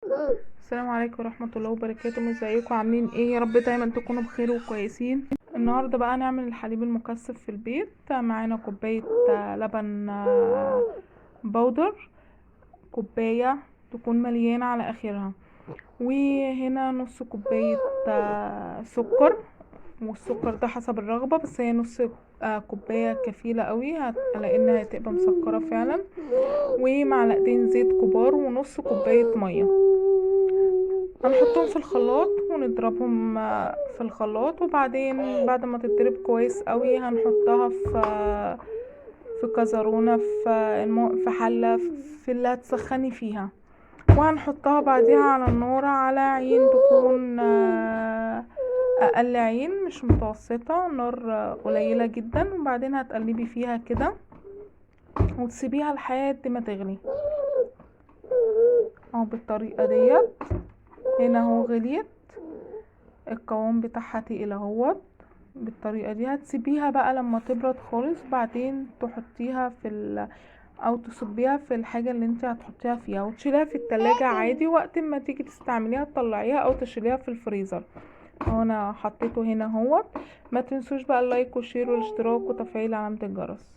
السلام عليكم ورحمة الله وبركاته. ازيكم عاملين ايه؟ يا رب دايما تكونوا بخير وكويسين. النهاردة بقى نعمل الحليب المكثف في البيت. معانا كوباية لبن بودر، كوباية تكون مليانة على اخرها، وهنا نص كوباية سكر، والسكر ده حسب الرغبة، بس هي نص كوباية كفيلة قوي لانها هتبقى مسكرة فعلا، ومعلقتين زيت كبار ونص كوباية مية. هنحطهم في الخلاط ونضربهم في الخلاط، وبعدين بعد ما تتضرب كويس قوي هنحطها في كزرونة، في حلة، في اللي هتسخني فيها، وهنحطها بعديها على النار على عين تكون اقل عين، مش متوسطة، نار قليلة جدا، وبعدين هتقلبي فيها كده وتسيبيها لحد ما تغلي اهو بالطريقة ديت. هنا اهو غليت، القوام بتاعها تقيل اهوت بالطريقة دي. هتسيبيها بقى لما تبرد خالص، بعدين تحطيها في او تصبيها في الحاجة اللي انت هتحطيها فيها، وتشيليها في التلاجة عادي. وقت ما تيجي تستعمليها تطلعيها او تشيليها في الفريزر. اهو انا حطيته هنا اهوت. ما تنسوش بقى ال like وال share والاشتراك وتفعيل علامة الجرس.